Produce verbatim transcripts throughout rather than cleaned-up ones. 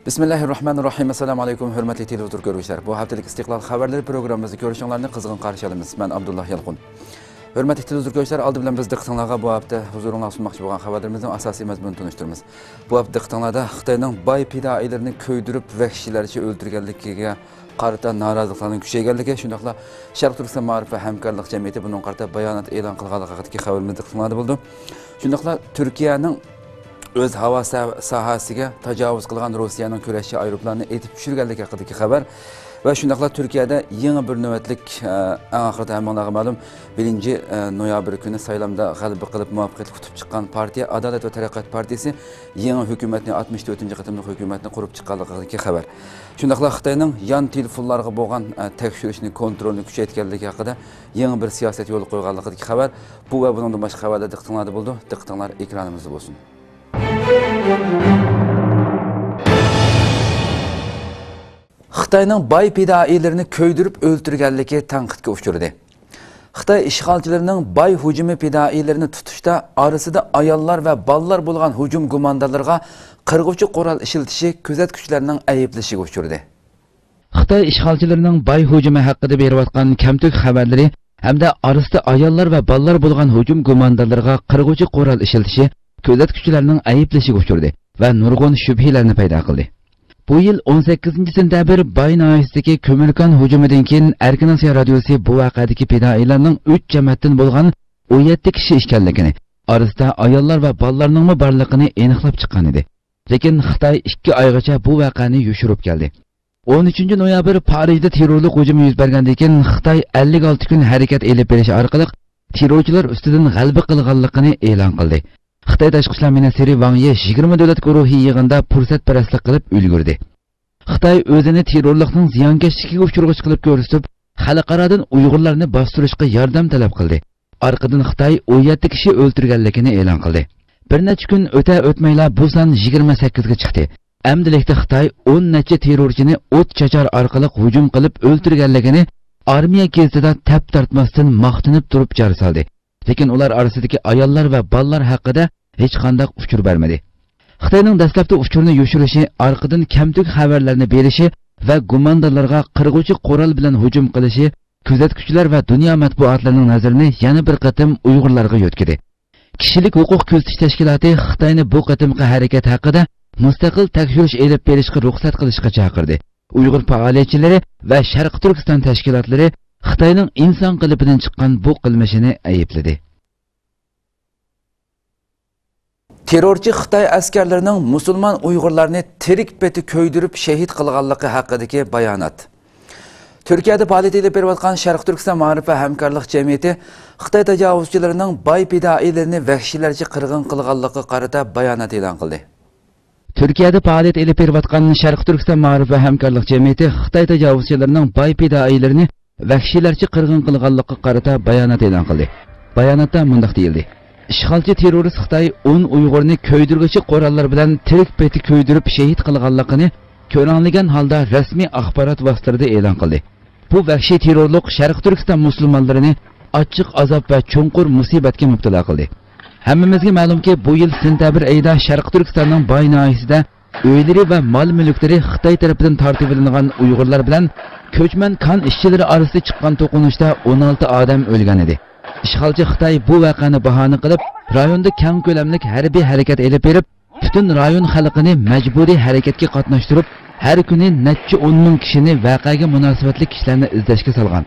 بىسمىللاھىررەھمانىررەھىم. ئەسسالامۇ ئەلەيكۇم، ھۆرمەتلىك تېلېۋىزور كۆرگۈچىلەر. بۇ ھەپتىلىك ئىستىقلال خەۋەرلىرى پروگراممىمىزنى كۆرۈشۈڭلارنى قىزغىن قارشى ئالىمىز. مەن ئابدۇللا يالقۇن. ھۆرمەتلىك تېلېۋىزور كۆرگۈچىلەر، ئالدى بىلەن بىز دىققىتىڭلارغا بۇ ھەپتە ھۇزۇرۇڭلارغا سۇنماقچى بولغان خەۋەرلىرىمىزنىڭ ئاساسىي مەزمۇنىنى تونۇشتۇرىمىز. بۇ ھەپتە دىققىتىڭلاردا خىتاينىڭ باي پىدائىيلىرىنى كۆيدۈرۈپ، ۋەھشىيلەرچە ئۆلتۈرگەنلىكىگە قارىتا نارازىلىقلارنىڭ كۈچەيگەنلىكى، شۇنداقلا شەرقىي تۈركىستان مائارىپ ۋە ھەمكارلىق جەمئىيىتى بۇنىڭغا قارىتا بايانات ئېلان قىلغانلىقى ھەققىدىكى خەۋىرىمىز دىققىتىڭلاردا بولىدۇ. شۇنداقلا تۈركىيەنىڭ ئۆز ھاۋا سا-، ساھەسىگە تاجاۋۇز قىلغان روسىيەنىڭ كۈرەشچى ئايروپىلانىنى ئېتىپ چۈشۈرگەنلىكى ھەققىدىكى خەۋەر ۋە شۇنداقلا تۈركىيەدە يېڭى بىر نۆۋەتلىك، ئە، ئەڭ ئاخىرىدا ھەممىڭلارغا مەلۇم، بىرىنچى، ئە، نويابىر كۈنى سايلامدا غەلىبە قىلىپ مۇۋەپپەقىيەتلىك ئۇتۇپ چىققان پارتىيە ئادالەت ۋە تەرەققىيات پارتىيىسى يېڭى ھۆكۈمەتنى، ئاتمىش تۆتىنچى قېتىملىق ھۆكۈمەتنى قۇرۇپ چىققانلىقىدىكى خەۋەر. شۇنداقلا خىتاينىڭ يان تېلېفونلارغا بولغان، ئە، تەكشۈرۈشنى، كونترولنى كۈچەيتكەنلىكى ھەققىدە يېڭى بىر سىياسەت يولغا قويغانلىقىدىكى خەۋەر. بۇ ۋە بۇنىڭدىن باشقا خەۋەرلەر دىققىتىڭلاردا بولىدۇ. دىققىتىڭلار ئېكرانىمىزدا بولسۇن. خىتاينىڭ باي پىدائىيلىرىنى كۆيدۈرۈپ ئۆلتۈرگەنلىكى تەنقىدكە ئۇچرىدى. خىتاي ئىشغالچىلىرىنىڭ باي ھۇجۇمى پىدائىيلىرىنى تۇتۇشتا ئارىسىدا ئاياللار ۋە بالىلار بولغان ھۇجۇم گۇماندارلىرىغا قىرغۇچى قورال ئىشلىتىشى كۆزەتكۈچىلەرنىڭ ئەيىبلىشىگە ئۇچرىدى. خىتاي ئىشغالچىلىرىنىڭ باي ھۇجۇمى ھەققىدە بېرىۋاتقان كەمتۈك خەۋەرلىرى ھەمدە ئارىسىدا ئاياللار ۋە بالىلار بولغان ھۇجۇم گۇماندارلىرىغا قىرغۇچى قورال ئىشلىتىشى كۆزەتكۈچىلەرنىڭ ئەيىبلىشىگە ئۇچرىدى ۋە نۇرغۇن شۈبھىلەرنى پەيدا قىلدى. بۇ يىل ئون سەككىزىنچى سېنتەبىر باي ناھىيەسىدىكى كۆمۈركان ھۇجۇمىدىن كېيىن ئەركىن ئاسىيا رادىيوسى بۇ ۋەقەدىكى پىدائىيلارنىڭ ئۈچ جەمەتتىن بولغان ئون يەتتە كىشى ئىكەنلىكىنى، ئارىسىدا ئاياللار ۋە بالىلارنىڭمۇ بارلىقىنى ئېنىقلاپ چىققان ئىدى. لېكىن خىتاي ئىككى ئايغىچە بۇ ۋەقەنى يوشۇرۇپ كەلدى. ئون ئۈچىنچى نويابىر پارىژدا تېررورلۇق ھۇجۇمى يۈز بەرگەندىن كېيىن، خىتاي ئەللىك ئالتە كۈن ھەرىكەت ئېلىپ بېرىش ئارقىلىق تېررورچىلار ئۈستىدىن غەلىبە قىلغانلىقىنى ئېلان قىلدى. خىتاي تاشقى ئىشلار مىنىستىرى ۋاڭ يى يىگىرمە دۆلەت گۇرۇھى يىغىنىدا پۇرسەتپەرەسلىك قىلىپ ئۈلگۈردى. خىتاي ئۆزىنى تېررورلۇقنىڭ زىيانكەشلىكىگە ئۇچرىغۇچ قىلىپ كۆرسىتىپ، خەلقئارادىن ئۇيغۇرلارنى باستۇرۇشقا ياردەم تەلەپ قىلدى. ئارقىدىن خىتاي ئون يەتتە كىشى ئۆلتۈرگەنلىكىنى ئېلان قىلدى. بىر نەچچە كۈن ئۆتە ئۆتمەيلا بۇ سان يىگىرمە سەككىزگە چىقتى. ئەمدىلىكتە خىتاي ئون نەچچە تېررورچىنى ئوت چاچار ئارقىلىق ھۇجۇم قىلىپ ئۆلتۈرگەنلىكىنى ئارمىيە گېزىتىدا تەپ تارتماستىن ماختىنىپ تۇرۇپ جار سالدى. لېكىن ئۇلار ئارىسىدىكى ئاياللار ۋە بالىلار ھەققىدە ھېچقانداق ئۇچۇر بەرمىدى. خىتاينىڭ دەسلەپتە ئۇچۇرنى يوشۇرۇشى، ئارقىدىن كەمتۈك خەۋەرلەرنى بېرىشى ۋە گۇماندارلارغا قىرغۇچى قورال بىلەن ھۇجۇم قىلىشى كۆزەتكۈچىلەر ۋە دۇنيا مەتبۇئاتلىرىنىڭ نەزىرىنى يەنە بىر قېتىم ئۇيغۇرلارغا يۆتكىدى. كىشىلىك ھوقۇق كۆزىتىش تەشكىلاتى خىتاينى بۇ قېتىمقى ھەرىكەت ھەققىدە مۇستەقىل تەكشۈرۈش ئېلىپ بېرىشقا رۇخسەت قىلىشقا چاقىردى. ئۇيغۇر پائالىيەتچىلىرى ۋە شەرقىي تۈركىستان تەشكىلاتلىرى خىتاينىڭ ئىنسان قېلىپىدىن چىققان بۇ قىلمىشىنى ئەيىبلىدى. تېررورچى خىتاي ئەسكەرلىرىنىڭ مۇسۇلمان ئۇيغۇرلارنى تىرىك پېتى كۆيدۈرۈپ شېھىت قىلغانلىقى ھەققىدىكى بايانات. تۈركىيەدە پائالىيەت ئېلىپ بېرىۋاتقان شەرقىي تۈركىستان مائارىپ ۋە ھەمكارلىق جەمئىيىتى خىتاي تاجاۋۇزچىلىرىنىڭ باي پىدائىيلىرىنى ۋەھشىيلەرچە قىرغىن قىلغانلىقىغا قارىتا بايانات ئېلان قىلدى. تۈركىيەدە پائالىيەت ئېلىپ بېرىۋاتقان شەرقىي تۈركىستان مائارىپ ۋە ھەمكارلىق جەمئىيىتى خىتاي تاجاۋۇزچىلىرىنىڭ باي پىدائىيلىرىنى ۋەھشىيلەرچە قىرغىن قىلغانلىقىغا قارىتا بايانات ئېلان قىلدى. باياناتتا مۇنداق دېيىلدى: ئىشغالچى تېررورىست خىتاي ئون ئۇيغۇرنى كۆيدۈرگۈچى قوراللار بىلەن تىرىك پېتى كۆيدۈرۈپ شېھىت قىلغانلىقىنى كۆرەڭلىگەن ھالدا رەسمىي ئاخبارات ۋاسىتىلىرىدا ئېلان قىلدى. بۇ ۋەھشىي تېررورلۇق شەرقىي تۈركىستان مۇسۇلمانلىرىنى ئاچچىق ئازاب ۋە چوڭقۇر مۇسىبەتكە مۇپتىلا قىلدى. ھەممىمىزگە مەلۇمكى، بۇ يىل سېنتەبىر ئېيىدا شەرقىي تۈركىستاننىڭ باي ناھىيەسىدە ئۆيلىرى ۋە مال-مۈلۈكلىرى خىتاي تەرىپىدىن تارتىۋېلىنغان ئۇيغۇرلار بىلەن كۆچمەن كان ئىشچىلىرى ئارىسىدا چىققان توقۇنۇشتا ئون ئالتە ئادەم ئۆلگەن ئىدى. ئىشغالچى خىتاي بۇ ۋەقەنى باھانە قىلىپ، رايوندا كەڭ كۆلەملىك ھەربىي ھەرىكەت ئېلىپ بېرىپ، پۈتۈن رايون خەلقىنى مەجبۇرىي ھەرىكەتكە قاتناشتۇرۇپ، ھەر كۈنى نەچچە ئون مىڭ كىشىنى ۋەقەگە مۇناسىۋەتلىك كىشىلەرنى ئىزدەشكە سالغان.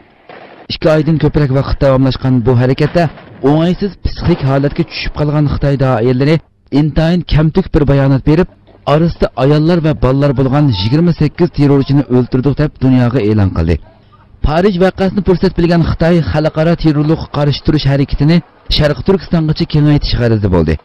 ئىككى ئايدىن كۆپرەك ۋاقىت داۋاملاشقان بۇ ھەرىكەتتە ئوڭايسىز پسىخىك ھالەتكە چۈشۈپ قالغان خىتاي دائىرىلىرى ئىنتايىن كەمتۈك بىر بايانات بېرىپ، ئارىسىدا ئاياللار ۋە بالىلار بولغان يىگىرمە سەككىز تېررورچىنى ئۆلتۈردۇق دەپ دۇنياغا ئېلان قىلدى. پارىژ ۋەقەسىنى پۇرسەت بىلگەن خىتاي خەلقئارا تېررورلۇققا قارشى تۇرۇش ھەرىكىتىنى شەرقىي تۈركىستانغىچە كېڭەيتىش غەرىزىدە بولدى.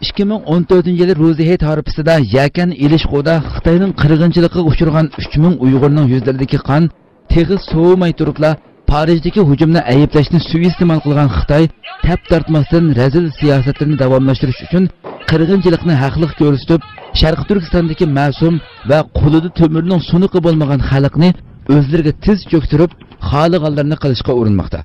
ئىككى مىڭ ئون تۆتىنچى يىلى روزى ھېيت ھارپىسىدا يەكەن ئېلىشقۇدا خىتاينىڭ قىرغىنچىلىقىغا ئۇچرىغان ئۈچ مىڭ ئۇيغۇرنىڭ يۈزلىرىدىكى قان تېخى سوۋۇماي تۇرۇپلا، پارىژدىكى ھۇجۇمنى ئەيىبلەشنى سۇيىئىستېمال قىلغان خىتاي تەپ تارتماستىن رەزىل سىياسەتلىرىنى داۋاملاشتۇرۇش ئۈچۈن قىرغىنچىلىقنى ھەقلىق كۆرسىتىپ، شەرقىي تۈركىستاندىكى مەسۇم ۋە قولىدا تۆمۈرنىڭ سۇنۇقى بولمىغان خەلقنى ئۆزلىرىگە تىز چۆكتۈرۈپ، خالىغانلىرىنى قىلىشقا ئۇرۇنماقتا.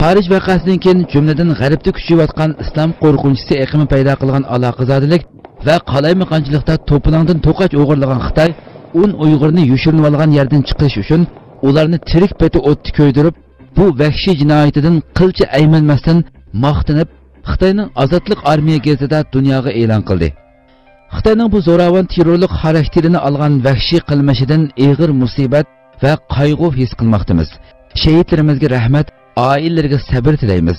پارىژ ۋەقەسىدىن كېيىن، جۈملىدىن غەربتە كۈچىيىۋاتقان ئىسلام قورقۇنچىسى ئېقىمى پەيدا قىلغان ئالاقىزادىلىك ۋە قالايمىقانچىلىقتا توپىلاڭدىن توقاچ ئوغرىلىغان خىتاي ئون ئۇيغۇرنى يوشۇرۇنۇۋالغان يەردىن چىقىرىش ئۈچۈن ئۇلارنى تىرىك پېتى ئوتتا كۆيدۈرۈپ، بۇ ۋەھشىي جىنايىتىدىن قىلچە ئەيمەنمەستىن ماختىنىپ، خىتاينىڭ ئازادلىق ئارمىيە گېزىتىدە دۇنياغا ئېلان قىلدى. خىتاينىڭ بۇ زوراۋان تېررورلۇق خاراكتېرىنى ئالغان ۋەھشىي قىلمىشىدىن ئېغىر مۇسىبەت ۋە قايغۇ ھېس قىلماقتىمىز. شېھىتلىرىمىزگە رەھمەت، ئائىلىلىرىگە سەبىر تىلەيمىز.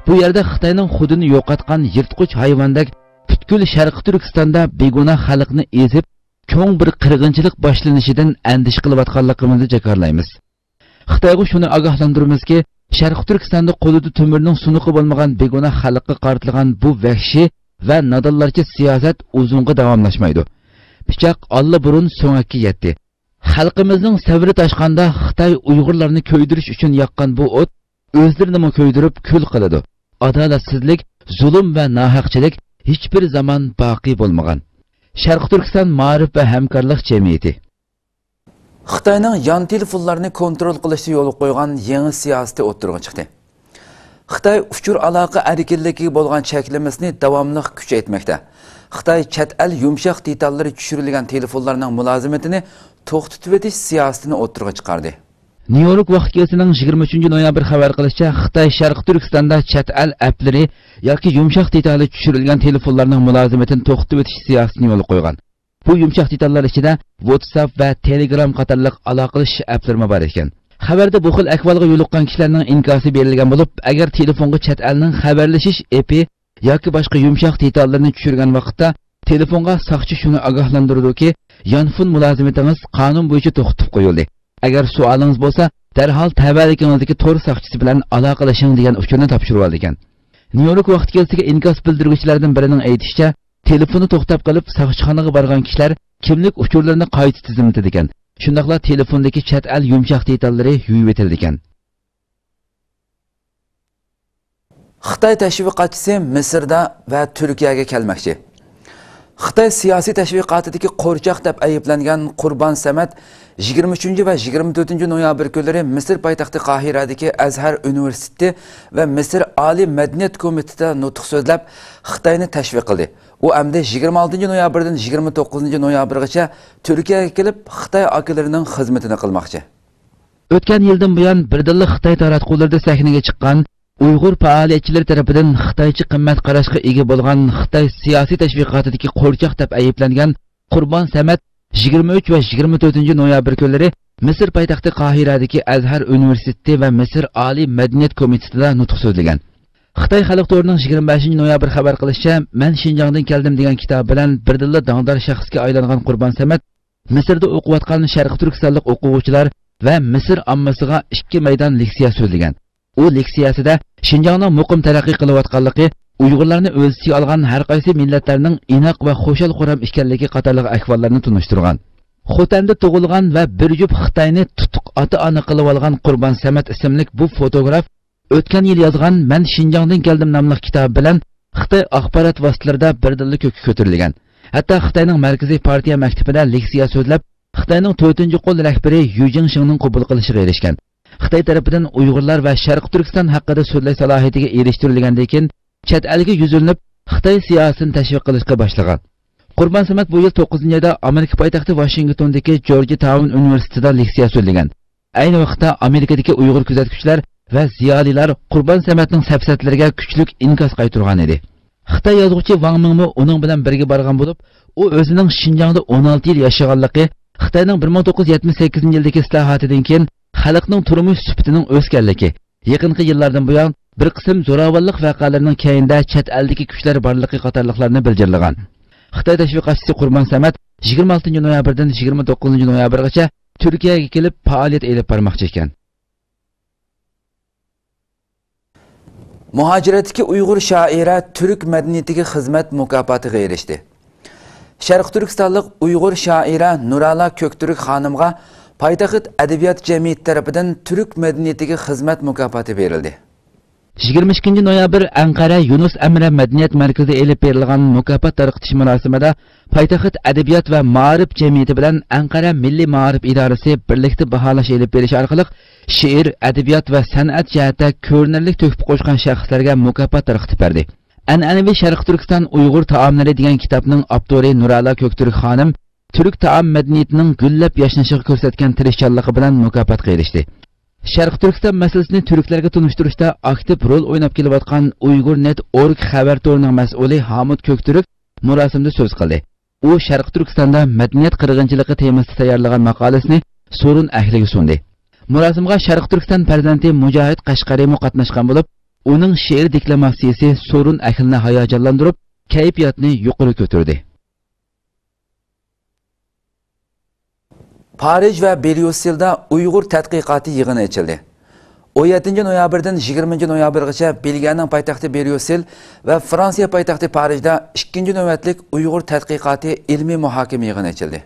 بۇ يەردە خىتاينىڭ خۇدىنى يوقاتقان يىرتقۇچ ھايۋاندەك پۈتكۈل شەرقىي تۈركىستاندا بىگۇناھ خەلقنى ئېزىپ، چوڭ بىر قىرغىنچىلىق باشلىنىشىدىن ئەندىشە قىلىۋاتقانلىقىمىزنى جاكارلايمىز. خىتايغا شۇنى ئاگاھلاندۇرىمىزكى، شەرقىي تۈركىستاندا قولىدا تۆمۈرنىڭ سۇنۇقى بولمىغان بىگۇناھ خەلققە قارىتىلغان بۇ ۋەھشىي ۋە نادانلارچە سىياسەت ئۇزۇنغا داۋاملاشمايدۇ. پىچاق ئاللىبۇرۇن سۆڭەككە يەتتى. خەلقىمىزنىڭ سەۋرى تاشقاندا خىتاي ئۇيغۇرلارنى كۆيدۈرۈش ئۈچۈن ياققان بۇ ئوت ئۆزلىرىنىمۇ كۆيدۈرۈپ كۈل قىلىدۇ. ئادالەتسىزلىك، زۇلۇم ۋە ناھەقچىلىك ھېچبىر زامان باقىي بولمىغان. شەرقىي تۈركىستان مائارىپ ۋە ھەمكارلىق جەمئىيىتى. خىتاينىڭ يان تېلېفونلارنى كونترول قىلىشتا يولغا قويغان يېڭى سىياسىتى ئوتتۇرىغا چىقتى. خىتاي ئۇچۇر ئالاقە ئەركىنلىكىگە بولغان چەكلىمىسىنى داۋاملىق كۈچەيتمەكتە. خىتاي چەت ئەل يۇمشاق دېتاللىرى چۈشۈرۈلگەن تېلېفونلارنىڭ مۇلازىمىتىنى توختىتىۋېتىش سىياسىتىنى ئوتتۇرىغا چىقاردى. نيۇ يورك ۋاقتى كېلىسىنىڭ يىگىرمە ئۈچىنچى نويابىر خەۋەر قىلىشىچە، خىتاي شەرقىي تۈركىستاندا چەت ئەل ئەپلىرى ياكى يۇمشاق دېتالى چۈشۈرۈلگەن تېلېفونلارنىڭ مۇلازىمىتىنى توختىتىۋېتىش سىياسىتىنى يولغا قويغان. بۇ يۇمشاق دېتاللار ئىچىدە ۋاتساپ ۋە تېلېگرام قاتارلىق ئالاقىلىشىش ئەپلىرىمۇ بار ئىكەن. خەۋەردە بۇ خىل ئەھۋالغا يولۇققان كىشىلەرنىڭ ئىنكاسى بېرىلگەن بولۇپ، ئەگەر تېلېفونغا چەت ئەلنىڭ خەۋەرلىشىش ئېپى ياكى باشقا يۇمشاق دېتاللىرىنى چۈشۈرگەن ۋاقىتتا، تېلېفونغا ساقچى شۇنى ئاگاھلاندۇرىدۇكى، يانفون مۇلازىمىتىڭىز قانۇن بويىچە توختىتىپ قويۇلدى. ئەگەر سوئالىڭىز بولسا، دەرھال تەۋەلىكىڭىزدىكى تور ساقچىسى بىلەن ئالاقىلىشىڭ دېگەن ئۇچۇرنى تاپشۇرۇۋالىدىكەن. نيۇ يورك ۋاقتى كېلىسىگە ئىنكاس بىلدۈرگۈچىلەردىن بىرىنىڭ ئېيتىشىچە، تېلېفونى توختاپ قېلىپ، ساقچىخانىغا بارغان كىشىلەر كىملىك ئۇچۇرلىرىنى قايتا تىزىملىتىدىكەن. شۇنداقلا تېلېفوندىكى چەت ئەل يۇمشاق دېتاللىرى يۇيۇۋېتىلىدىكەن. خىتاي تەشۋىقاتچىسى مىسىردا ۋە تۈركىيەگە كەلمەكچى. خىتاي سىياسىي تەشۋىقاتىدىكى قورچاق دەپ ئەيىبلەنگەن قۇربان سەمەت يىگىرمە ئۈچىنچى ۋە يىگىرمە تۆتىنچى نويابىر كۈنلىرى مىسىر پايتەختى قاھىرەدىكى ئەزھەر ئۇنىۋېرسىتېتى ۋە مىسىر ئالىي مەدەنىيەت كومىتېتىدا نۇتۇق سۆزلەپ، خىتاينى تەشۋىق قىلدى. ئۇ ئەمدى يىگىرمە ئالتىنچى نويابىردىن يىگىرمە توققۇزىنچى نويابىرغىچە تۈركىيەگە كېلىپ، خىتاي ئاكىلىرىنىڭ خىزمىتىنى قىلماقچى. ئۆتكەن يىلدىن بۇيان بىردىنلا خىتاي تاراتقۇلىرىدا سەھنىگە چىققان ئۇيغۇر پائالىيەتچىلىرى تەرىپىدىن خىتايچە قىممەت قاراشقا ئىگە بولغان خىتاي سىياسىي تەشۋىقاتىدىكى قورچاق دەپ ئەيىبلەنگەن قۇربان سەمەت يىگىرمە ئۈچ ۋە يىگىرمە تۆتىنچى نويابىر كۈنلىرى مىسىر پايتەختى قاھىرەدىكى ئەزھەر ئۇنىۋېرسىتېتى ۋە مىسىر ئالىي مەدەنىيەت كومىتېتىدا نۇتۇق سۆزلىگەن. خىتاي خەلق تورىنىڭ يىگىرمە بەشىنچى نويابىر خەۋەر قىلىشىچە، مەن شىنجاڭدىن كەلدىم دېگەن كىتابى بىلەن بىردىنلا داڭدار شەخسكە ئايلانغان قۇربان سەمەت مىسىردا ئوقۇۋاتقان شەرقىي تۈركىستانلىق ئوقۇغۇچىلار ۋە مىسىر ئاممىسىغا ئىككى مەيدان لېكسىيە سۆزلىگەن. ئۇ لېكسىيەسىدە شىنجاڭنىڭ مۇقىم تەرەققىي قىلىۋاتقانلىقى، ئۇيغۇرلارنى ئۆز ئىچىگە ئالغان ھەر قايسى مىللەتلەرنىڭ ئىناق ۋە خۇشال-خۇرام ئىكەنلىكى قاتارلىق ئەھۋاللارنى تونۇشتۇرغان. خوتەندە تۇغۇلغان ۋە بىر جۈپ خىتاينى تۇتۇق ئاتا-ئانا قىلىۋالغان قۇربان سەمەت ئىسىملىك بۇ فوتوگراف ئۆتكەن يىل يازغان مەن شىنجاڭدىن كەلدىم ناملىق كىتابى بىلەن خىتاي ئاخبارات ۋاسىتىلىرىدا بىردىنلا كۆككە كۆتۈرۈلگەن. ھەتتا خىتاينىڭ مەركىزىي پارتىيە مەكتىپىدە لېكسىيە سۆزلەپ، خىتاينىڭ تۆتىنچى قول رەھبىرى يۈ جىڭشىڭنىڭ قوبۇل قىلىشىغا ئېرىشكەن. خىتاي تەرىپىدىن ئۇيغۇرلار ۋە شەرقىي تۈركىستان ھەققىدە سۆزلەش سالاھىيىتىگە ئېرىشتۈرۈلگەندىن كېيىن، چەت ئەلگە يۈزلىنىپ، خىتاي سىياسىتىنى تەشۋىق قىلىشقا باشلىغان. قۇربان سەمەت بۇ يىل توققۇزىنچى ئايدا ئامېرىكا پايتەختى ۋاشىنگتوندىكى جورجتاۋن ئۇنىۋېرسىتېتىدا لېكسىيە سۆزلىگەن. ئەينى ۋاقىتتا ئامېرىكىدىكى ئۇيغۇر كۆزەتكۈچىلەر ۋە زىيالىيلار قۇربان سەمەتنىڭ سەپسەتىلىرىگە كۈچلۈك ئىنكاس قايتۇرغان ئىدى. خىتاي يازغۇچى ۋاڭ مىڭمۇ ئۇنىڭ بىلەن بىرگە بارغان بولۇپ، ئۇ ئۆزىنىڭ شىنجاڭدا ئون ئالتە يىل ياشىغانلىقى، خىتاينىڭ بىر مىڭ توققۇز يۈز يەتمىش سەككىزىنچى يىلدىكى ئىسلاھاتىدىن كېيىن خەلقنىڭ تۇرمۇش سۈپىتىنىڭ ئۆسكەنلىكى، يېقىنقى يىللاردىن بۇيان بىر قىسىم زوراۋانلىق ۋەقەلىرىنىڭ كەينىدە چەت ئەلدىكى كۈچلەر بارلىقى قاتارلىقلارنى بىلجىرلىغان. خىتاي تەشۋىقاتچىسى قۇربان سەمەت يىگىرمە ئالتىنچى نويابىردىن يىگىرمە توققۇزىنچى نويابىرغىچە تۈركىيەگە كېلىپ پائالىيەت ئېلىپ بارماقچى ئىكەن. مۇھاجىرەتتىكى ئۇيغۇر شائىرە تۈرك مەدەنىيىتىگە خىزمەت مۇكاپاتىغا ئېرىشتى. شەرقىي تۈركىستانلىق ئۇيغۇر شائىرە نۇرالا كۆكتۈرك خانىمغا پايتەخت ئەدەبىيات جەمئىيىتى تەرىپىدىن تۈرك مەدەنىيىتىگە خىزمەت مۇكاپاتى بېرىلدى. يىگىرمە ئىككىنچى نويابىر ئەنقەرە يۇنۇس ئەمرە مەدەنىيەت مەركىزىدە ئېلىپ بېرىلغان مۇكاپات تارقىتىش مۇراسىمىدا پايتەخت ئەدەبىيات ۋە مائارىپ جەمئىيىتى بىلەن ئەنقەرە مىللىي مائارىپ ئىدارىسى بىرلىكتە باھالاش ئېلىپ بېرىش ئارقىلىق شېئىر، ئەدەبىيات ۋە سەنئەت جەھەتتە كۆرۈنەرلىك تۆھپە قوشقان شەخسلەرگە مۇكاپات تارقىتىپ بەردى. ئەنئەنىۋى شەرقىي تۈركىستان ئۇيغۇر تائاملىرى دېگەن كىتابنىڭ ئاپتورى نۇرئالا كۆكتۈرك خانىم تۈرك تائام مەدەنىيىتىنىڭ گۈللەپ ياشنىشىغا كۆرسەتكەن تىرىشچانلىقى بىلەن مۇكاپاتقا ئېرىشتى. شەرقىي تۈركىستان مەسىلىسىنى تۈركلەرگە تونۇشتۇرۇشتا ئاكتىپ رول ئويناپ كېلىۋاتقان ئۇيغۇر نېت ئورگ خەۋەر تورىنىڭ مەسئۇلى ھامۇت كۆكتۈرك مۇراسىمدا سۆز قىلدى. ئۇ شەرقىي تۈركىستاندا مەدەنىيەت قىرغىنچىلىقى تېمىسىدا تەييارلىغان ماقالىسىنى سورۇن ئەھلىگە سۇندى. مۇراسىمغا شەرقىي تۈركىستان پەرزەنتى مۇجاھىت قەشقەرىمۇ قاتناشقان بولۇپ، ئۇنىڭ شېئىر دېكلاماتسىيىسى سورۇن ئەھلىنى ھاياجانلاندۇرۇپ، كەيپىياتنى يۇقىرى كۆتۈردى. پارىژ ۋە بريۇسسېلدا ئۇيغۇر تەتقىقاتى يىغىنى ئېچىلدى. ئون يەتتىنچى نويابىردىن يىگىرمىنچى نويابىرغىچە بېلگىيەنىڭ پايتەختى بريۇسسېل ۋە فرانسىيە پايتەختى پارىژدا ئىككىنچى نۆۋەتلىك ئۇيغۇر تەتقىقاتى ئىلمىي مۇھاكىمە يىغىنى ئېچىلدى.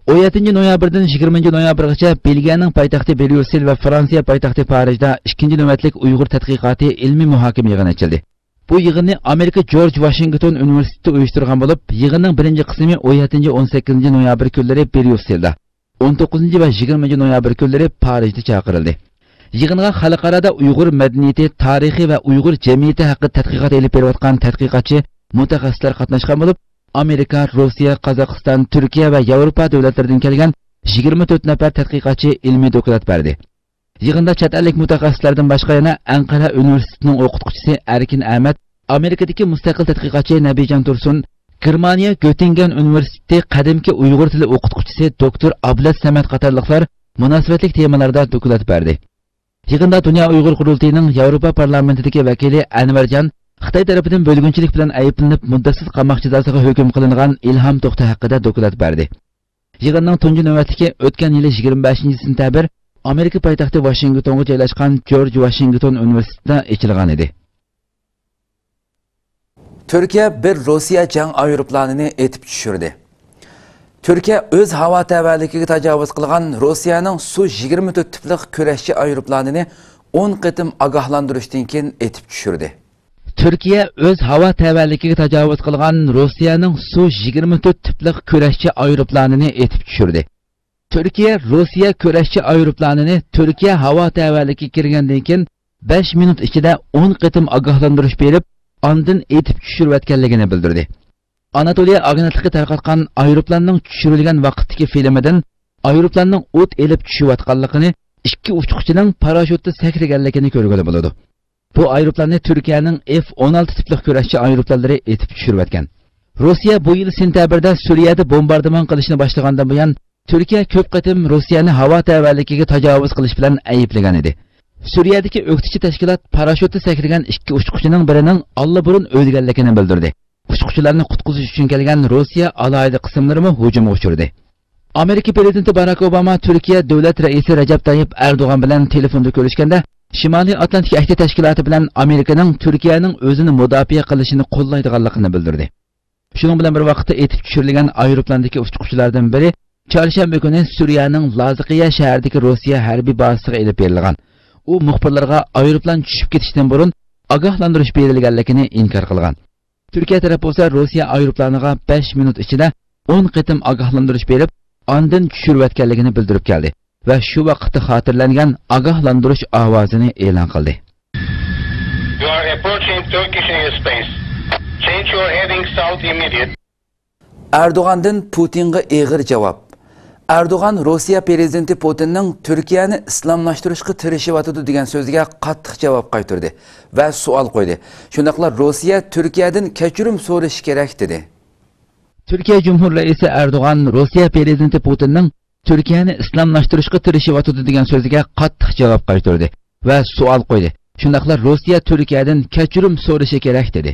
ئون يەتتىنچى نويابىردىن يىگىرمىنچى نويابىرغىچە بېلگىيەنىڭ پايتەختى بريۇسسېل ۋە فرانسىيە پايتەختى پارىژدا ئىككىنچى نۆۋەتلىك ئۇيغۇر تەتقىقاتى ئىلمىي مۇھاكىمە يىغىنى ئېچىلدى. بۇ يىغىننى ئامېرىكا جورج ۋاشىنگتون ئۇنىۋېرسىتېتى ئۇيۇشتۇرغان بولۇپ، يىغىننىڭ بىرىنچى قىسمى ئون يەتتىنچى، ئون سەككىزىنچى نويابىر كۈنلىرى بريۇسسېلدا، ئون توققۇزىنچى ۋە يىگىرمىنچى نويابىر كۈنلىرى پارىژدا چاقىرىلدى. يىغىنغا خەلقئارادا ئۇيغۇر مەدەنىيىتى، تارىخى ۋە ئۇيغۇر جەمئىيىتى ھەققىدە تەتقىقات ئېلىپ بېرىۋاتقان تەتقىقاتچى، مۇتەخەسسىسلەر قاتناشقان بولۇپ، ئامېرىكا، روسىيە، قازاقىستان، تۈركىيە ۋە ياۋروپا دۆلەتلىرىدىن كەلگەن يىگىرمە تۆت نەپەر تەتقىقاتچى ئىلمىي دوكلات بەردى. يىغىندا چەت ئەللىك مۇتەخەسسىسلەردىن باشقا يەنە ئەنقەرە ئۇنىۋېرسىتېتىنىڭ ئوقۇتقۇچىسى ئەركىن ئەمەت، ئامېرىكىدىكى مۇستەقىل تەتقىقاتچى نەبىجان تۇرسۇن، گېرمانىيە گۆتىنگېن ئۇنىۋېرسىتېتى قەدىمكى ئۇيغۇر تىلى ئوقۇتقۇچىسى دوكتور ئابلەت سەمەت قاتارلىقلار مۇناسىۋەتلىك تېمىلاردا دوكلات بەردى. يىغىندا دۇنيا ئۇيغۇر قۇرۇلتىيىنىڭ ياۋروپا پارلامېنتىدىكى ۋەكىلى ئەنۋەرجان خىتاي تەرىپىدىن بۆلگۈنچىلىك بىلەن ئەيىبلىنىپ، مۇددەتسىز قاماق جازاسىغا ھۆكۈم قىلىنغان ئىلھام توختى ھەققىدە دوكلات بەردى. يىغىننىڭ تۇنجى نۆۋەتلىكى ئۆتكەن يىلى يىگىرمە بەشىنچى سېنتەبىر ئامېرىكا پايتەختى ۋاشىنگتونغا جايلاشقان جورج ۋاشىنگتون ئۇنىۋېرسىتېتىدا ئېچىلغان ئىدى. تۈركىيە بىر روسىيە جەڭ ئايروپىلانىنى ئېتىپ چۈشۈردى. تۈركىيە ئۆز ھاۋا تەۋەلىكىگە تاجاۋۇز قىلغان روسىيەنىڭ سۇ يىگىرمە تۆت تىپلىق كۈرەشچى ئايروپىلانىنى ئون قېتىم ئاگاھلاندۇرۇشتىن كېيىن ئېتىپ چۈشۈردى. تۈركىيە ئۆز ھاۋا تەۋەلىكىگە تاجاۋۇز قىلغان روسىيەنىڭ سۇ يىگىرمە تۆت تىپلىق كۈرەشچى ئايروپىلانىنى ئېتىپ چۈشۈردى. تۈركىيە روسىيە كۈرەشچى ئايروپىلانىنى تۈركىيە ھاۋا تەۋەلىكىگە كىرگەندىن كېيىن بەش مىنۇت ئىچىدە ئون قېتىم ئاگاھلاندۇرۇش بېرىپ، ئاندىن ئېتىپ چۈشۈرۈۋەتكەنلىكىنى بىلدۈردى. ئاناتولىيە ئاگېنتلىقى تارقاتقان ئايروپىلاننىڭ چۈشۈرۈلگەن ۋاقىتتىكى فىلىمىدىن ئايروپىلاننىڭ ئوت ئېلىپ چۈشۈۋاتقانلىقىنى، ئىككى ئۇچقۇچىنىڭ پاراشوتتا سەكرىگەنلىكىنى كۆرگىلى بولىدۇ. بۇ ئايروپىلاننى تۈركىيەنىڭ ئېف ئون ئالتە تىپلىق كۈرەشچى ئايروپىلانلىرى ئېتىپ چۈشۈرۈۋەتكەن. روسىيە بۇ يىل سېنتەبىردە سۈرىيەدە بومباردىمان قىلىشنى باشلىغاندىن بۇيان، تۈركىيە كۆپ قېتىم روسىيەنى ھاۋا تەۋەلىكىگە تاجاۋۇز قىلىش بىلەن ئەيىبلىگەن ئىدى. سۈرىيەدىكى ئۆكتىچى تەشكىلات پاراشوتتا سەكرىگەن ئىككى ئۇچقۇچىنىڭ بىرىنىڭ ئاللىبۇرۇن ئۆلگەنلىكىنى بىلدۈردى. ئۇچقۇچىلارنى قۇتقۇزۇش ئۈچۈن كەلگەن روسىيە ئالاھىدە قىسىملىرىمۇ ھۇجۇمغا ئۇچرىدى. ئامېرىكا پىرېزىدېنتى باراك ئوباما تۈركىيە دۆلەت رەئىسى رەجەپ تايىپ ئەردوغان بىلەن تېلېفوندا كۆرۈشكەندە، شىمالىي ئاتلانتىك ئەھدى تەشكىلاتى بىلەن ئامېرىكىنىڭ تۈركىيەنىڭ ئۆزىنى مۇداپىئە قىلىشىنى قوللايدىغانلىقىنى بىلدۈردى. شۇنىڭ بىلەن بىر ۋاقىتتا، ئېتىپ چۈشۈرۈلگەن ئايروپىلاندىكى ئۇچقۇچىلاردىن بىرى چارشەنبە كۈنى سۈرىيەنىڭ لازىقىيە شەھىرىدىكى روسىيە ھەربىي بازىسىغا ئېلىپ بېرىلغان. ئۇ مۇخبىرلارغا ئايروپىلان چۈشۈپ كېتىشتىن بۇرۇن ئاگاھلاندۇرۇش بېرىلگەنلىكىنى ئىنكار قىلغان. تۈركىيە تەرەپ بولسا روسىيە ئايروپىلانىغا بەش مىنۇت ئىچىدە ئون قېتىم ئاگاھلاندۇرۇش بېرىپ، ئاندىن چۈشۈرۈۋەتكەنلىكىنى بىلدۈرۈپ كەلدى ۋە شۇ ۋاقىتتا خاتىرىلەنگەن ئاگاھلاندۇرۇش ئاۋازىنى ئېلان قىلدى. You are approaching Turkish airspace. Change your heading south immediate. ئەردوغاندىن پۇتىنغا ئېغىر جاۋاب. ئەردوغان روسىيە پىرېزىدېنتى پۇتىننىڭ تۈركىيەنى ئىسلاملاشتۇرۇشقا تىرىشىۋاتىدۇ دېگەن سۆزىگە قاتتىق جاۋاب قايتۇردى ۋە سوئال قويدى. شۇنداقلا روسىيە تۈركىيەدىن كەچۈرۈم سورىشى كېرەك، دېدى. تۈركىيە جۇمھۇر رەئىسى ئەردوغان روسىيە پىرېزىدېنتى پۇتىننىڭ تۈركىيەنى ئىسلاملاشتۇرۇشقا تىرىشىۋاتىدۇ دېگەن سۆزىگە قاتتىق جاۋاب قايتۇردى ۋە سوئال قويدى. شۇنداقلا روسىيە تۈركىيەدىن كەچۈرۈم سورىشى كېرەك، دېدى.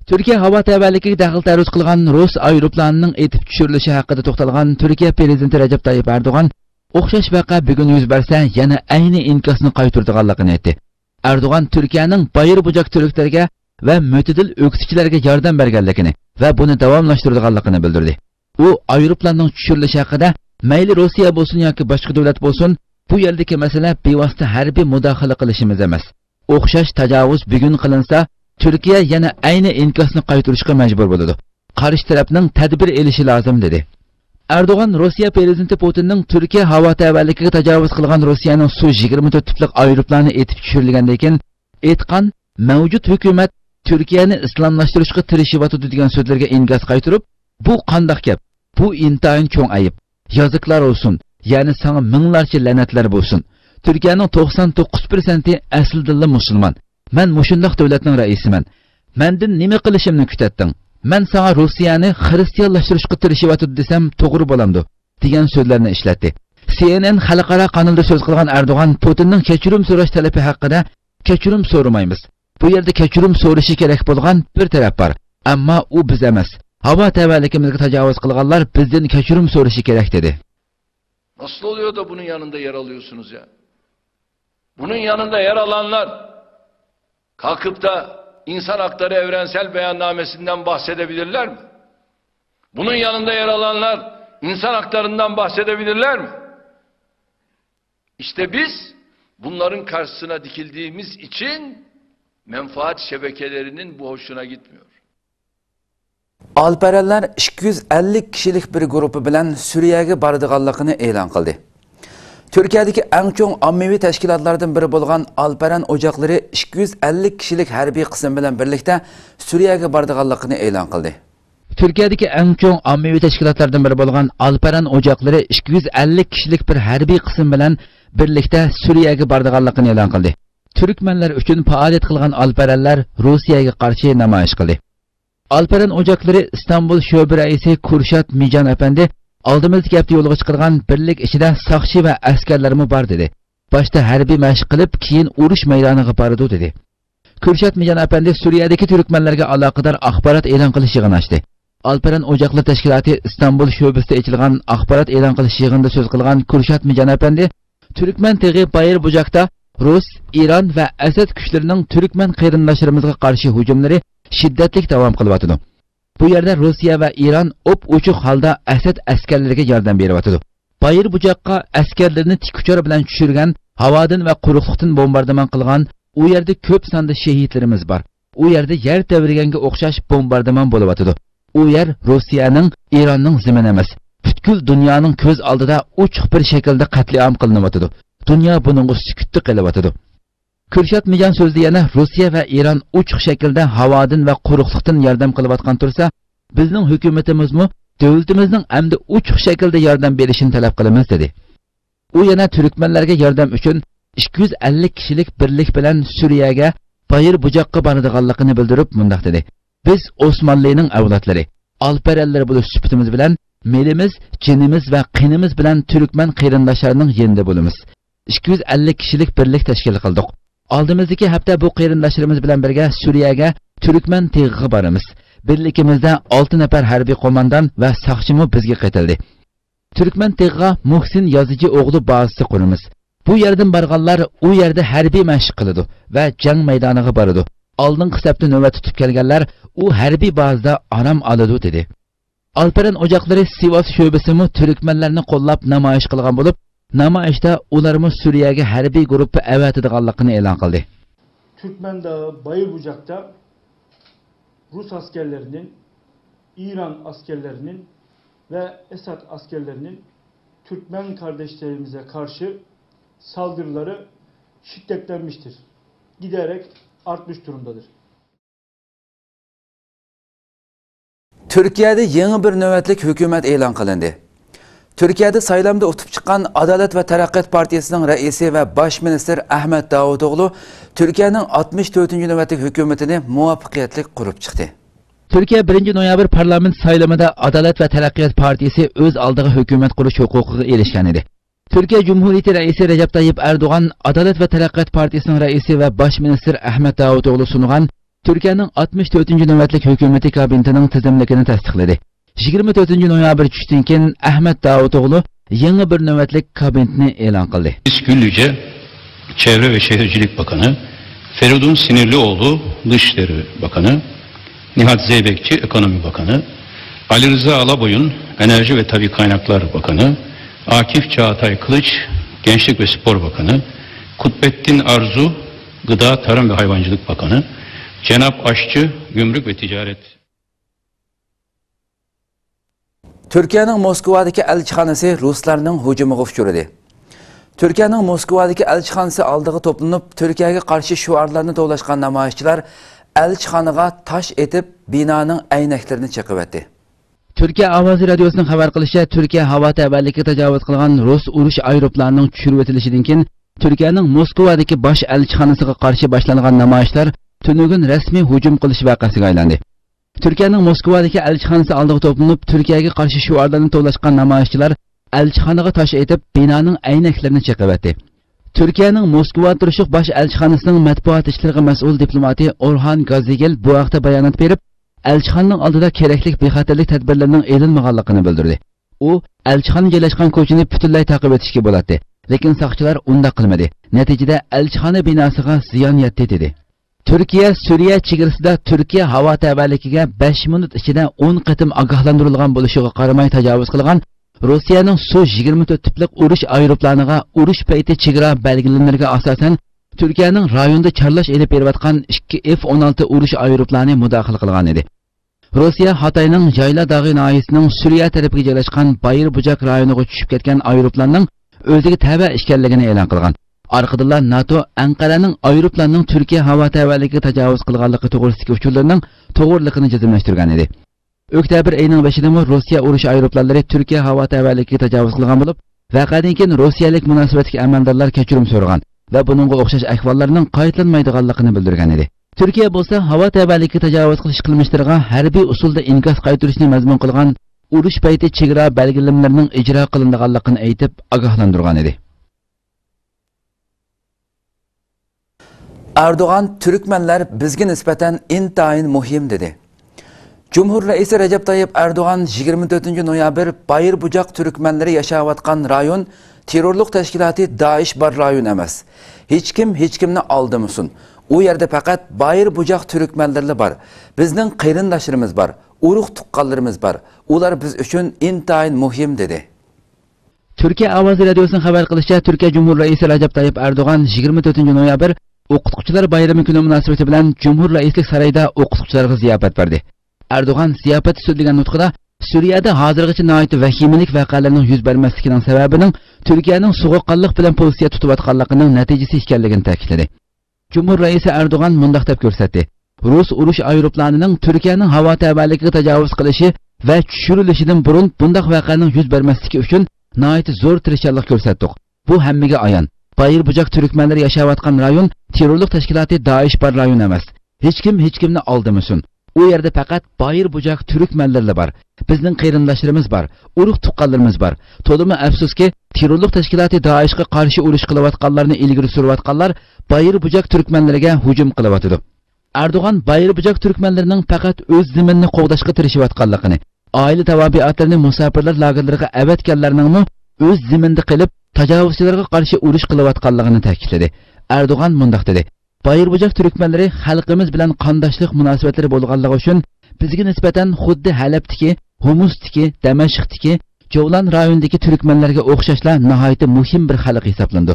تۈركىيە ھاۋا تەۋەلىكىگە دەخلى تەرۇز قىلغان رۇس ئايروپىلانىنىڭ ئېتىپ چۈشۈرۈلۈشى ھەققىدە توختالغان تۈركىيە پىرېزىدېنتى رەجەپ تايىپ ئەردوغان، ئوخشاش ۋەقە بۈگۈن يۈز بەرسە، يەنە ئەينى ئىنكاسنى قايتۇرىدىغانلىقىنى ئېيتتى. ئەردوغان تۈركىيەنىڭ بايىر بۇجاك تۈركلەرگە ۋە مۆتىدىل ئۆكتىچىلەرگە ياردەم بەرگەنلىكىنى ۋە بۇنى داۋاملاشتۇرىدىغانلىقىنى بىلدۈردى. ئۇ ئايروپىلاننىڭ چۈشۈرۈلۈشى ھەققىدە، مەيلى روسىيە بولسۇن ياكى باشقا دۆلەت بولسۇن، بۇ يەردىكى مەسىلە بىۋاسىتە ھەربىي مۇداخىلە قىلىشىمىز ئەمەس. ئوخشاش تاجاۋۇز بۈگۈن قىلىنسا، تۈركىيە يەنە ئەينى ئىنكاسنى قايتۇرۇشقا مەجبۇر بولىدۇ. قارشى تەرەپنىڭ تەدبىر ئېلىشى لازىم، دېدى. ئەردوغان روسىيە پىرېزىدېنتى پۇتىننىڭ تۈركىيە ھاۋا تەۋەلىكىگە تاجاۋۇز قىلغان روسىيەنىڭ سۇ يىگىرمە تۆت تىپلىق ئايروپىلانى ئېتىپ چۈشۈرۈلگەندىن كېيىن ئېيتقان، مەۋجۇت ھۆكۈمەت تۈركىيەنى ئىسلاملاشتۇرۇشقا تىرىشىۋاتىدۇ دېگەن سۆزلەرگە ئىنكاس قايتۇرۇپ، بۇ قانداق گەپ؟ بۇ ئىنتايىن چوڭ ئەيىب. يازۇكلار بولسۇن، يەنى ساڭا مىڭلارچە لەنەتلەر بولسۇن. تۈركىيەنىڭ توقسان توققۇز پىرسەنتى ئەسلىدىنلا مۇسۇلمان. مەن مۇشۇنداق دۆلەتنىڭ رەئىسىمەن. مەندىن نېمە قىلىشىمنى كۈتەتتىڭ؟ مەن ساڭا روسىيەنى خىرىستىيانلاشتۇرۇشقا تىرىشىۋاتىدۇ دېسەم توغرا بولامدۇ؟ دېگەن سۆزلەرنى ئىشلەتتى. سى ئېن ئېن خەلقئارا قانىلىدا سۆز قىلغان ئەردوغان پۇتىننىڭ كەچۈرۈم سوراش تەلىپى ھەققىدە، كەچۈرۈم سورىمايمىز. بۇ يەردە كەچۈرۈم سورىشى كېرەك بولغان بىر تەرەپ بار. ئەمما ئۇ بىز ئەمەس. ھاۋا تەۋەلىكىمىزگە تاجاۋۇز قىلغانلار بىزدىن كەچۈرۈم سورىشى كېرەك، دېدى. Nasıl oluyor da bunun yanında yer alıyorsunuz ya? Bunun yanında yer alanlar kalkıp da İnsan Hakları Evrensel Beyannamesi'nden bahsedebilirler mi? Bunun yanında yer alanlar insan haklarından bahsedebilirler mi? İşte biz bunların karşısına dikildiğimiz için menfaat şebekelerinin bu hoşuna gitmiyor. ئالپەرەنلەر ئىككى يۈز ئەللىك كىشىلىك بىر گۇرۇپپا بىلەن سۈرىيەگە بارىدىغانلىقىنى ئېلان قىلدى. تۈركىيەدىكى ئەڭ چوڭ ئاممىۋى تەشكىلاتلاردىن بىرى بولغان ئالپەرەن ئوچاقلىرى ئىككى يۈز ئەللىك كىشىلىك ھەربىي قىسىم بىلەن بىرلىكتە سۈرىيەگە بارىدىغانلىقىنى ئېلان قىلدى. تۈركىيەدىكى ئەڭ چوڭ ئاممىۋى تەشكىلاتلاردىن بىرى بولغان ئالپەرەن ئوچاقلىرى ئىككى يۈز ئەللىك كىشىلىك بىر ھەربىي قىسىم بىلەن بىرلىكتە سۈرىيەگە بارىدىغانلىقىنى ئېلان قىلدى. تۈركمەنلەر ئۈچۈن پائالىيەت قىلغان ئالپەرەنلەر روسىيەگە قارشى نامايىش قىلدى. ئالپەرەن ئوچاقلىرى ئىستانبۇل شۆبە رەئىسى كۇرشات مىجان ئەپەندى ئالدىمىزدىكى ھەپتە يولغا چىقىدىغان بىرلىك ئىچىدە ساقچى ۋە ئەسكەرلەرمۇ بار، دېدى. باشتا ھەربىي مەشىق قىلىپ، كېيىن ئۇرۇش مەيدانىغا بارىدۇ، دېدى. كۈرشات مىجان ئەپەندى سۈرىيەدىكى تۈركمەنلەرگە ئالاقىدار ئاخبارات ئېلان قىلىش يىغىنى ئاچتى. ئالپەرەن ئوچاقلىرى تەشكىلاتى ئىستانبۇل شۆبىسىدە ئېچىلغان ئاخبارات ئېلان قىلىش يىغىنىدا سۆز قىلغان كۈرشات مىجان ئەپەندى تۈركمەن تېغى بايىر بۇجاكتا رۇس، ئىران ۋە ئەسەد كۈچلىرىنىڭ تۈركمەن قېرىنداشلىرىمىزغا قارشى ھۇجۇملىرى شىددەتلىك داۋام قىلىۋاتىدۇ. بۇ يەردە روسىيە ۋە ئىران ئوپئوچۇق ھالدا ئەسەد ئەسكەرلىرىگە ياردەم بېرىۋاتىدۇ. بايىر بۇجاققا ئەسكەرلىرىنى تىك ئۇچار بىلەن چۈشۈرگەن، ھاۋادىن ۋە قۇرۇقلۇقتىن بومباردىمان قىلغان، ئۇ يەردە كۆپ ساندا شېھىتلىرىمىز بار. ئۇ يەردە يەر تەۋرىگەنگە ئوخشاش بومباردىمان بولۇۋاتىدۇ. ئۇ يەر روسىيەنىڭ، ئىراننىڭ زېمىنى ئەمەس، پۈتكۈل دۇنيانىڭ كۆز ئالدىدا ئوچۇق بىر شەكىلدە قەتلىئام قىلىنىۋاتىدۇ. دۇنيا بۇنىڭغا سۈكۈتتە قېلىۋاتىدۇ. كۈرشات مىجان سۆزىدە يەنە روسىيە ۋە ئىران ئوچۇق شەكىلدە ھاۋادىن ۋە قۇرۇقلۇقتىن ياردەم قىلىۋاتقان تۇرسا، بىزنىڭ ھۆكۈمىتىمىزمۇ دۆلىتىمىزنىڭ ئەمدى ئوچۇق شەكىلدە ياردەم بېرىشىنى تەلەپ قىلىمىز، دېدى. ئۇ يەنە تۈركمەنلەرگە ياردەم ئۈچۈن ئىككى يۈز ئەللىك كىشىلىك بىرلىك بىلەن سۈرىيەگە بايىر بۇجاققا بارىدىغانلىقىنى بىلدۈرۈپ مۇنداق دېدى: بىز ئوسمانلىنىڭ ئەۋلادلىرى، ئالپەرەنلىرى بولۇش سۈپىتىمىز بىلەن مېلىمىز، جېنىمىز ۋە قېنىمىز بىلەن تۈركمەن قېرىنداشلارنىڭ يېنىدا بولىمىز. ئىككى يۈز ئەللىك كىشىلىك بىرلىك تەشكىل قىلدۇق. ئالدىمىزدىكى ھەپتە بۇ قېرىنداشلىرىمىز بىلەن بىرگە سۈرىيەگە تۈركمەن تېغىغا بارىمىز. بىرلىكىمىزدە ئالتە نەپەر ھەربىي قوماندان ۋە ساقچىمۇ بىزگە قېتىلدى. تۈركمەن تېغىغا مۇھسىن يازىچى ئوغلى بازىسى قۇرىمىز. بۇ يەردىن بارغانلار ئۇ يەردە ھەربىي مەشىق قىلىدۇ ۋە جەڭ مەيدانىغا بارىدۇ. ئالدىنقى سەپتە نۆۋەت تۇتۇپ كەلگەنلەر ئۇ ھەربىي بازىدا ئارام ئالىدۇ، دېدى. ئالپەرەن ئوچاقلىرى سىۋاس شۆبىسىمۇ تۈركمەنلەرنى قوللاپ نامايىش قىلغان بولۇپ، نامايىشتا ئۇلارمۇ سۈرىيەگە ھەربىي گۇرۇپپا ئەۋەتىدىغانلىقىنى ئېلان قىلدى. تۈركمەن داغى بايىر بۇجاكتا رۇس ئەسكەرلىرىنىڭ، ئىران ئەسكەرلىرىنىڭ ۋە ئەسەد ئەسكەرلىرىنىڭ تۈركمەن قارداشلىرىمىزغا قارشى سالدىرىلىرى شىددەتلەنمىشتىر، گىدەرەك ئارتمىش دۇرۇمدادىر. تۈركىيەدە يېڭى بىر نۆۋەتلىك ھۆكۈمەت ئېلان قىلىندى. تۈركىيەدە سايلامدا ئۇتۇپ چىققان ئادالەت ۋە تەرەققىيات پارتىيىسىنىڭ رەئىسى ۋە باش مىنىستىر ئەھمەت داۋۇتئوغلۇ تۈركىيەنىڭ ئاتمىش تۆتىنچى نۆۋەتلىك ھۆكۈمىتىنى مۇۋەپپەقىيەتلىك قۇرۇپ چىقتى. تۈركىيە بىرىنچى نويابىر پارلامېنت سايلىمىدا ئادالەت ۋە تەرەققىيات پارتىيىسى ئۆز ئالدىغا ھۆكۈمەت قۇرۇش ھوقۇقىغا ئېرىشكەن ئىدى. تۈركىيە جۇمھۇرىيىتى رەئىسى رەجەپ تايىپ ئەردوغان ئادالەت ۋە تەرەققىيات پارتىيىسىنىڭ رەئىسى ۋە باش مىنىستىر ئەھمەت داۋۇتئوغلۇ سۇنغان تۈركىيەنىڭ ئاتمىش تۆتىنچى نۆۋەتلىك ھۆكۈمىتى كابىنېتىنىڭ تىزىملىكىنى تەستىقلىدى. يىگىرمە تۆتىنچى نويابىر چۈشتىن كېيىن ئەھمەت داۋۇتئوغلۇ يېڭى بىر نۆۋەتلىك كابىنېتنى ئېلان قىلدى. Güllüce, Çevre ve Şehircilik Bakanı, Feridun Sinirlioğlu, Dışişleri Bakanı, Nihat Zeybekçi, Ekonomi Bakanı, Ali Rıza Alaboyun, Enerji ve Tabii Kaynaklar Bakanı, Akif Çağatay Kılıç, Gençlik ve Spor Bakanı, Kutbettin Arzu, Gıda, Tarım ve Hayvancılık Bakanı, Cenap Aşçı, Gümrük ve Ticaret تۈركىيەنىڭ موسكۋادىكى ئەلچىخانىسى رۇسلارنىڭ ھۇجۇمىغا ئۇچرىدى. تۈركىيەنىڭ موسكۋادىكى ئەلچىخانىسى ئالدىغا توپلىنىپ، تۈركىيەگە قارشى شوئارلارنى توۋلاشقان نامايىشچىلار ئەلچىخانىغا تاش ئېتىپ، بىنانىڭ ئەينەكلىرىنى چېقىۋەتتى. تۈركىيە ئاۋازى رادىيوسىنىڭ خەۋەر قىلىشىچە، تۈركىيە ھاۋا تەۋەلىكىگە تاجاۋۇز قىلغان رۇس ئۇرۇش ئايروپىلانىنىڭ چۈشۈرۈۋېتىلىشىدىن كېيىن، تۈركىيەنىڭ موسكۋادىكى باش ئەلچىخانىسىغا قارشى باشلانغان نامايىشلار تۈنۈگۈن رەسمىي ھۇجۇم قىلىش ۋەقەسىگە ئايلاندى. تۈركىيەنىڭ موسكۋادىكى ئەلچىخانىسى ئالدىغا توپلىنىپ، تۈركىيەگە قارشى شوئارلارنى توۋلاشقان نامايىشچىلار ئەلچىخانىغا تاش ئېتىپ، بىنانىڭ ئەينەكلىرىنى چېقىۋەتتى. تۈركىيەنىڭ موسكۋادا تۇرۇشلۇق باش ئەلچىخانىسىنىڭ مەتبۇئات ئىشلىرىغا مەسئۇل دىپلوماتى ئورھان گازىگىل بۇ ھەقتە بايانات بېرىپ، ئەلچىخانىنىڭ ئالدىدا كېرەكلىك بىخەتەرلىك تەدبىرلىرىنىڭ ئېلىنمىغانلىقىنى بىلدۈردى. ئۇ، ئەلچىخانا جايلاشقان كوچىنى پۈتۈنلەي تاقىۋېتىشكە بولاتتى، لېكىن ساقچىلار ئۇنداق قىلمىدى. نەتىجىدە ئەلچىخانا بىناسىغا زىيان يەتتى، دېدى. تۈركىيە سۈرىيە چېگرىسىدا تۈركىيە ھاۋا تەۋەلىكىگە بەش مىنۇت ئىچىدە ئون قېتىم ئاگاھلاندۇرۇلغان بولۇشىغا قارىماي تاجاۋۇز قىلغان روسىيەنىڭ سۇ يىگىرمە تۆت تىپلىق ئۇرۇش ئايروپىلانىغا ئۇرۇش پەيتى چېگرا بەلگىلىمىلىرىگە ئاساسەن، تۈركىيەنىڭ رايوندا چارلاش ئېلىپ بېرىۋاتقان ئىككى ئېف ئون ئالتە ئۇرۇش ئايروپىلانى مۇداخىلە قىلغان ئىدى. روسىيە خىتاينىڭ يايلا داغى ناھىيىسىنىڭ سۈرىيە تەرىپىگە جايلاشقان بايىر بۇجاك رايونىغا چۈشۈپ كەتكەن ئايروپىلاننىڭ ئۆزىگە تەۋە ئىكەنلىكىنى ئېلان قىلغان. ئارقىدىنلا ناتو ئەنقەرەنىڭ ئايروپىلاننىڭ تۈركىيە ھاۋا تەۋەلىكىگە تاجاۋۇز قىلغانلىكى توغرىسىدىكى ئۇچۇرلىرىنىڭ توغرىلىقىنى جەزملەشتۈرگەن ئىدى. ئۆكتەبىر ئېيىنىڭ بېشىدىمۇ روسىيە ئۇرۇش ئايروپىلانلىرى تۈركىيە ھاۋا تەۋەلىكىگە تاجاۋۇز قىلغان بولۇپ، ۋەقەدىن كېيىن روسىيەلىك مۇناسىۋەتلىك ئەمەلدارلار كەچۈرۈم سورىغان ۋە بۇنىڭغا ئوخشاش ئەھۋاللارنىڭ قايتىلانمايدىغانلىقىنى بىلدۈرگەن ئىدى. تۈركىيە بولسا ھاۋا تەۋەلىكىگە تاجاۋۇز قىلىش قىلمىشلىرىغا ھەربىي ئۇسۇلدا ئىنكاس قايتۇرۇشنى مەزمۇن قىلغان ئۇرۇش پەيتى چېگرا بەلگىلىمىلىرىنىڭ ئىجرا قىلىنىدىغانلىقىنى ئېيتىپ، ئاگاھلاندۇرغان ئىدى. ئەردوغان، تۈركمەنلەر بىزگە نىسبەتەن ئىنتايىن مۇھىم، دېدى. جۇمھۇر رەئىسى رەجەپ تايىپ ئەردوغان يىگىرمە تۆتىنچى نويابىر بايىر بۇجاق تۈركمەنلىرى ياشاۋاتقان رايون تېررورلۇق تەشكىلاتى دائىش بار رايون ئەمەس. ھېچكىم ھېچكىمنى ئالدىمىسۇن. ئۇ يەردە پەقەت بايىر بۇجاق تۈركمەنلىرىلا بار. بىزنىڭ قېرىنداشلىرىمىز بار، ئۇرۇق تۇغقانلىرىمىز بار. ئۇلار بىز ئۈچۈن ئىنتايىن مۇھىم، دېدى. تۈركىيە ئاۋازى رادىيوسىنىڭ خەۋەر قىلىشىچە، تۈركىيە جۇمھۇر رەئىسى رەجەپ تايىپ ئەردوغان يىگىرمە تۆتىنچى نويابىر ئوقۇتقۇچىلار بايرىمى كۈنى مۇناسىۋىتى بىلەن جۇمھۇر رەئىسلىك سارىيىدا ئوقۇتقۇچىلارغا زىياپەت بەردى. ئەردوغان زىياپەتتە سۆزلىگەن نۇتقىدا، سۈرىيەدە ھازىرغىچە ناھايىتى ۋەھىمىلىك ۋەقەلەرنىڭ يۈز بەرمەسلىكىنىڭ سەۋەبىنىڭ تۈركىيەنىڭ سوغۇققانلىق بىلەن پوزىتسىيە تۇتۇۋاتقانلىقىنىڭ نەتىجىسى ئىكەنلىكىنى تەكىتلىدى. جۇمھۇر رەئىسى ئەردوغان مۇنداق دەپ كۆرسەتتى: رۇس ئۇرۇش ئايروپىلانىنىڭ تۈركىيەنىڭ ھاۋا تەۋەلىكىگە تاجاۋۇز قىلىشى ۋە چۈشۈرۈلۈشىدىن بۇرۇن بۇنداق ۋەقەنىڭ يۈز بەرمەسلىكى ئۈچۈن ناھايىتى زور تىرىشچانلىق كۆرسەتتۇق. بۇ ھەممىگە ئايان. بايىر بۇجاق تۈركمەنلىرى ياشاۋاتقان رايون تېررورلۇق تەشكىلاتى دائىش بار رايون ئەمەس. ھېچكىم ھېچكىمنى ئالدىمىسۇن. ئۇ يەردە پەقەت بايىر بۇجاق تۈركمەنلىرىلا بار. بىزنىڭ قېرىنداشلىرىمىز بار، ئۇرۇق تۇغقانلىرىمىز بار. تولىمۇ ئەپسۇسكى، تېررورلۇق تەشكىلاتى دائىشقا قارشى ئۇرۇش قىلىۋاتقانلارنى ئىلگىرى سۈرۈۋاتقانلار بايىر بۇجاق تۈركمەنلىرىگە ھۇجۇم قىلىۋاتىدۇ. ئەردوغان بايىر بۇجاق تۈركمەنلىرىنىڭ پەقەت ئۆز زېمىنىنى قوغداشقا تىرىشىۋاتقانلىقىنى، ئائىلە تاۋابىئاتلىرىنى مۇساپىرلار لاگېرلىرىغا ئەۋەتكەنلەرنىڭمۇ ئۆز زېمىنىدا قېلىپ، تاجاۋۇزچىلارغا قارشى ئۇرۇش قىلىۋاتقانلىقىنى تەكىتلىدى. ئەردوغان مۇنداق دېدى: بايىر بۇجاق تۈركمەنلىرى خەلقىمىز بىلەن قانداشلىق مۇناسىۋەتلىرى بولغانلىقى ئۈچۈن بىزگە نىسبەتەن خۇددى ھەلەبتىكى، ھومۇستىكى، دەمەشقتىكى، جولان رايونىدىكى تۈركمەنلەرگە ئوخشاشلا ناھايىتى مۇھىم بىر خەلق ھېسابلىنىدۇ.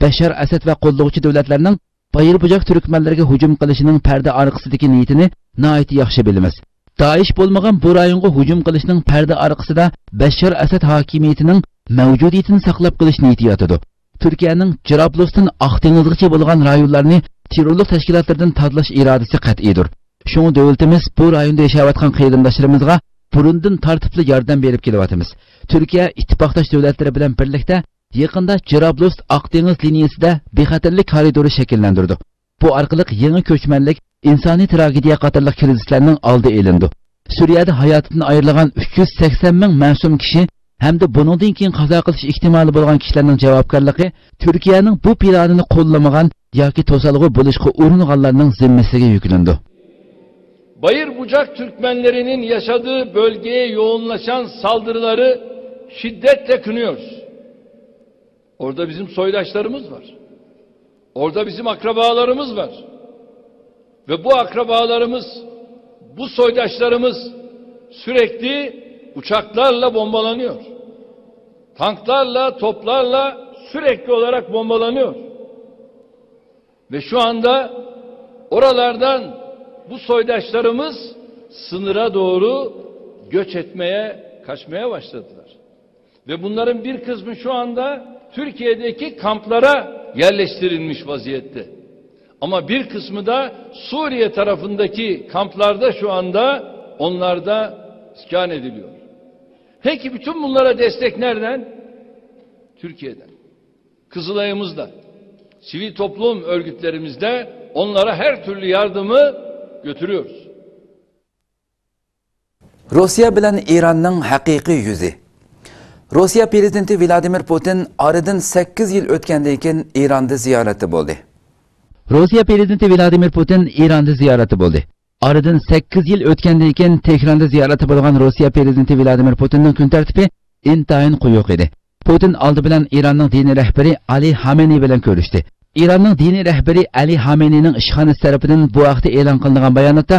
بەشار ئەسەد ۋە قوللىغۇچى دۆلەتلەرنىڭ بايىر بۇجاق تۈركمەنلىرىگە ھۇجۇم قىلىشىنىڭ پەردە ئارقىسىدىكى نىيىتىنى ناھايىتى ياخشى بىلىمىز. دائىش بولمىغان بۇ رايونغا ھۇجۇم قىلىشنىڭ پەردە ئارقىسىدا بەشار ئەسەد ھاكىمىيىتىنىڭ مەۋجۇدىيىتىنى ساقلاپ قېلىش نىيىتى ياتىدۇ. تۈركىيەنىڭ جىرابلۇستىن ئاق دېڭىزغىچە بولغان رايونلارنى تېررورلۇق تەشكىلاتلىرىدىن تازىلاش ئىرادىسى قەتئىيدۇر. شۇڭا دۆلىتىمىز بۇ رايوندا ياشاۋاتقان قېرىنداشلىرىمىزغا بۇرۇندىن تارتىپلا ياردەم بېرىپ كېلىۋاتىمىز. تۈركىيە ئىتتىپاقداش دۆلەتلىرى بىلەن بىرلىكتە يېقىندا جىرابلۇست ئاق دېڭىز لىنىيىسىدە بىخەتەرلىك كارىدورى شەكىللەندۈردۇق. بۇ ئارقىلىق يېڭى كۆچمەنلىك، ئىنسانىي تراگېدىيە قاتارلىق كىرىزىسلارنىڭ ئالدى ئېلىندى. سۈرىيەدە ھاياتىدىن ئايرىلغان ئۈچ يۈز سەكسەن مىڭ مەسۇم كىشى ھەمدە بۇنىڭدىن كېيىن قازا قىلىش ئېھتىمالى بولغان كىشىلەرنىڭ جاۋابكارلىقى تۈركىيەنىڭ بۇ پىلانىنى قوللىمىغان ياكى توسالغۇ بولۇشقا ئۇرۇنغانلارنىڭ زىممىسىگە يۈكلىنىدۇ. Bayır Bucak Türkmenlerinin yaşadığı bölgeye yoğunlaşan saldırıları şiddetle kınıyoruz. Orada bizim soydaşlarımız var. Orada bizim akrabalarımız var. Ve bu akrabalarımız, bu soydaşlarımız sürekli uçaklarla bombalanıyor. Tanklarla, toplarla sürekli olarak bombalanıyor. Ve şu anda oralardan bu soydaşlarımız sınıra doğru göç etmeye, kaçmaya başladılar. Ve bunların bir kısmı şu anda Türkiye'deki kamplara yerleştirilmiş vaziyette. Ama bir kısmı da Suriye tarafındaki kamplarda şu anda, onlarda iskan ediliyor. Peki bütün bunlara destek nereden? Türkiye'den. Kızılay'ımızda, sivil toplum örgütlerimizde onlara her türlü yardımı götürüyoruz. روسىيە بىلەن ئىراننىڭ ھەقىقىي يۈزى. روسىيە پىرېزىدېنتى ۋلادىمىر پۇتىن ئارىدىن سەككىز يىل ئۆتكەندىن كېيىن ئىراندا زىيارەتتە بولدى. روسىيە پىرېزىدېنتى ۋلادىمىر پۇتىن ئىراندا زىيارەتتە بولدى. ئارىدىن سەككىز يىل ئۆتكەندىن كېيىن تېھراندا زىيارەتتە بولغان روسىيە پىرېزىدېنتى ۋلادىمىر پۇتىننىڭ كۈن تەرتىپى ئىنتايىن قويۇق ئىدى. پۇتىن ئالدى بىلەن ئىراننىڭ دىنىي رەھبىرى ئالى خامېنىي بىلەن كۆرۈشتى. ئىراننىڭ دىنىي رەھبىرى ئەلى خامېنىينىڭ ئىشخانىسى تەرىپىدىن بۇ ھەقتە ئېلان قىلىنغان باياناتتا،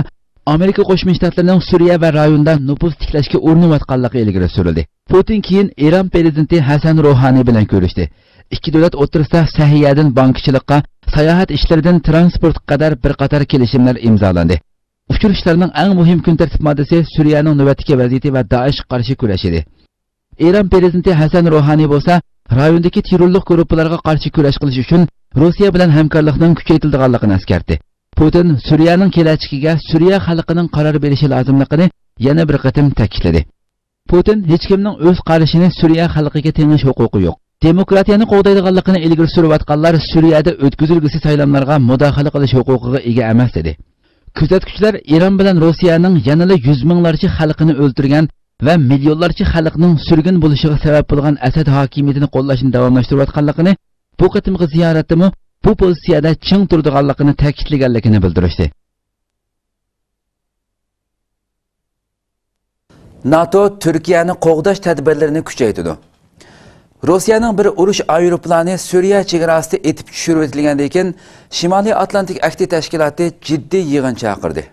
ئامېرىكا قوشما شتاتلىرىنىڭ سۈرىيە ۋە رايوندا نوپۇز تىكلەشكە ئۇرۇنۇۋاتقانلىقى ئىلگىرى سۈرۈلدى. پۇتىن كېيىن ئىران پىرېزىدېنتى ھەسەن روھانىي بىلەن كۆرۈشتى. ئىككى دۆلەت ئوتتۇرىسىدا سەھىيەدىن بانكىچىلىققا، ساياھەت ئىشلىرىدىن تىرانسپورتقا قەدەر بىر قاتار كېلىشىملەر ئىمزالاندى. ئۇچرىشىشلارنىڭ ئەڭ مۇھىم كۈن تەرتىپ ماددىسى سۈرىيەنىڭ نۆۋەتتىكى ۋەزىيىتى ۋە دائىشقا قارشى كۈرەش ئىدى. ئىران پىرېزىدېنتى ھەسەن روھانىي بولسا رايوندىكى تېررورلۇق گۇرۇپپىلارغا قارشى كۈرەش قىلىش ئۈچۈن روسىيە بىلەن ھەمكارلىقنىڭ كۈچەيتىلىدىغانلىقىنى ئەسكەرتتى. پۇتىن سۈرىيەنىڭ كېلەچىكىگە سۈرىيە خەلقىنىڭ قارار بېرىشى لازىملىقىنى يەنە بىر قېتىم تەكىتلىدى. پۇتىن ھېچكىمنىڭ ئۆز قارىشىنى سۈرىيە خەلقىگە تېڭىش ھوقۇقى يوق. دېموكراتىيەنى قوغدايدىغانلىقىنى ئىلگىرى سۈرۈۋاتقانلار سۈرىيەدە ئۆتكۈزۈلگۈسى سايلاملارغا مۇداخىلە قىلىش ھوقۇقىغا ئىگە ئەمەس، دېدى. كۆزەتكۈچىلەر ئىران بىلەن روسىيەنىڭ يەنىلا يۈز مىڭلارچە خەلقىنى ئۆلتۈرگەن ۋە مىليونلارچە خەلقنىڭ سۈرگۈن بولۇشىغا سەۋەب بولغان ئەسەد ھاكىمىيىتىنى قوللاشنى داۋاملاشتۇرۇۋاتقانلىقىنى، بۇ قېتىمقى زىيارەتتىمۇ بۇ پوزىتسىيەدە چىڭ تۇرىدىغانلىقىنى تەكىتلىگەنلىكىنى بىلدۈرۈشتى. ناتو تۈركىيەنى قوغداش تەدبىرلىرىنى كۈچەيتىدۇ. روسىيەنىڭ بىر ئۇرۇش ئايروپىلانى سۈرىيە چېگراسىدا ئېتىپ چۈشۈرۈۋېتىلگەندىن كېيىن، شىمالىي ئاتلانتىك ئەھدى تەشكىلاتى جىددىي يىغىن چاقىردى.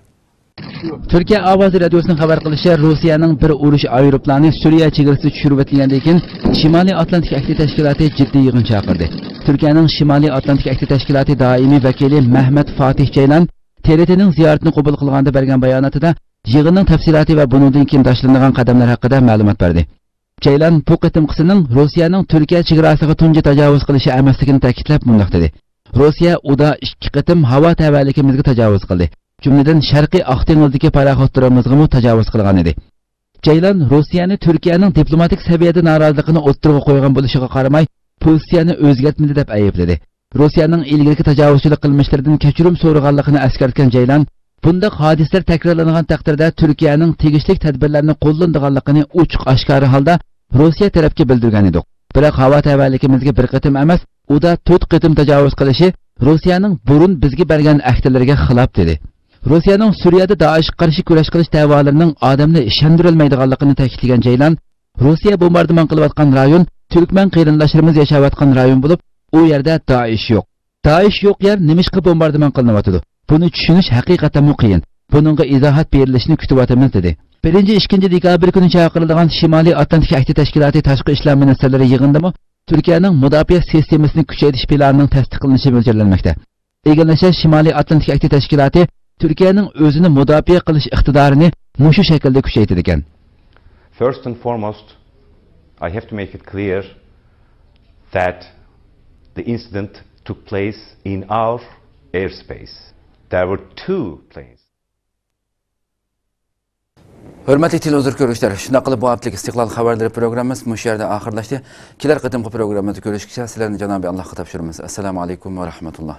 تۈركىيە ئاۋازى رادىيوسىنىڭ خەۋەر قىلىشىچە، روسىيەنىڭ بىر ئۇرۇش ئايروپىلانى سۈرىيە چېگرىسىدا چۈشۈرۈۋېتىلگەندىن كېيىن، شىمالىي ئاتلانتىك ئەھدى تەشكىلاتى جىددىي يىغىن چاقىردى. تۈركىيەنىڭ شىمالىي ئاتلانتىك ئەھدى تەشكىلاتى دائىمىي ۋەكىلى مەھمەت فاتىھ جەيلان تې رې تېنىڭ زىيارىتىنى قوبۇل قىلغاندا بەرگەن باياناتىدا، يىغىننىڭ تەپسىلاتى ۋە بۇنىڭدىن كېيىن تاشلىنىدىغان قەدەملەر ھەققىدە مەلۇمات بەردى. جەيلان بۇ قېتىمقىسىنىڭ روسىيەنىڭ تۈركىيە چېگراسىغا تۇنجى تاجاۋۇز قىلىشى ئەمەسلىكىنى تەكىتلەپ مۇنداق دېدى: روسىيە ئۇدا ئىككى قېتىم ھاۋا تەۋەلىكىمىزگە تاجاۋۇز قىلدى. جۈملىدىن شەرقىي ئاق دېڭىزدىكى پاراخوتلىرىمىزغىمۇ تاجاۋۇز قىلغان ئىدى. جەيلان روسىيەنى تۈركىيەنىڭ دىپلوماتىك سەۋىيەدە نارازىلىقىنى ئوتتۇرىغا قويغان بولۇشىغا قارىماي، پوزىتسىيەنى ئۆزگەرتمىدى دەپ ئەيىبلىدى. روسىيەنىڭ ئىلگىرىكى تاجاۋۇزچىلىق قىلمىشلىرىدىن كەچۈرۈم سورىغانلىقىنى ئەسكەرتكەن جەيلان، بۇنداق ھادىسىلەر تەكرارلانغان تەقدىردە تۈركىيەنىڭ تېگىشلىك تەدبىرلەرنى قوللىنىدىغانلىقىنى ئوچۇق ئاشكارا ھالدا روسىيە تەرەپكە بىلدۈرگەن ئىدۇق. بىراق ھاۋا تەۋەلىكىمىزگە بىر قېتىم ئەمەس، ئۇدا تۆت قېتىم تاجاۋۇز قىلىشى روسىيەنىڭ بۇرۇن بىزگە بەرگەن ئەھدىلىرىگە خىلاپ، دېدى. روسىيەنىڭ سۈرىيەدە دائىشقا قارشى كۈرەش قىلىش دەۋالىرىنىڭ ئادەمنى ئىشەندۈرەلمەيدىغانلىقىنى تەكىتلىگەن جەيلان، روسىيە بومباردىمان قىلىۋاتقان رايون تۈركمەن قېرىنداشلىرىمىز ياشاۋاتقان رايون بولۇپ، ئۇ يەردە دائىش يوق. دائىش يوق يەر نېمىشقا بومباردىمان قىلىنىۋاتىدۇ؟ بۇنى چۈشىنىش ھەقىقەتەنمۇ قىيىن. بۇنىڭغا ئىزاھات بېرىلىشىنى كۈتۈۋاتىمىز، دېدى. بىرىنچى، ئىككىنچى دېكابىر كۈنى چاقىرىلىدىغان شىمالىي ئاتلانتىك ئەھدى تەشكىلاتى تاشقى ئىشلار مىنىستىرلىرى يىغىنىدىمۇ تۈركىيەنىڭ مۇداپىئە سىستېمىسىنى كۈچەيتىش پىلانىنىڭ تەستىقلىنىشى مۆلچەرلەنمەكتە. ئىگىلىنىشىچە، شىمالىي ئاتلانتىك ئەھدى تەشكىلاتى تۈركىيەنىڭ ئۆزىنى مۇداپىئە قىلىش ئىقتىدارىنى مۇشۇ شەكىلدە كۈچەيتىدىكەن. First and foremost, I have to make it clear that the incident took place in our airspace. There were two planes. ھۆرمەتلىك تېلېۋىزور كۆرۈشلەر، شۇنداق قىلىپ بۇ ھەپتىلىك ئىستىقلال خەۋەرلىرى پروگراممىمىز مۇشۇ يەردە ئاخىرلاشتى. كېلەر قېتىمقى پروگراممىدا كۆرۈشكىچە سىلەرنى جانابى ئاللاھقا تاپشۇرىمىز. ئەسسالامۇ ئەلەيكۇم ۋە رەھمەتۇللا.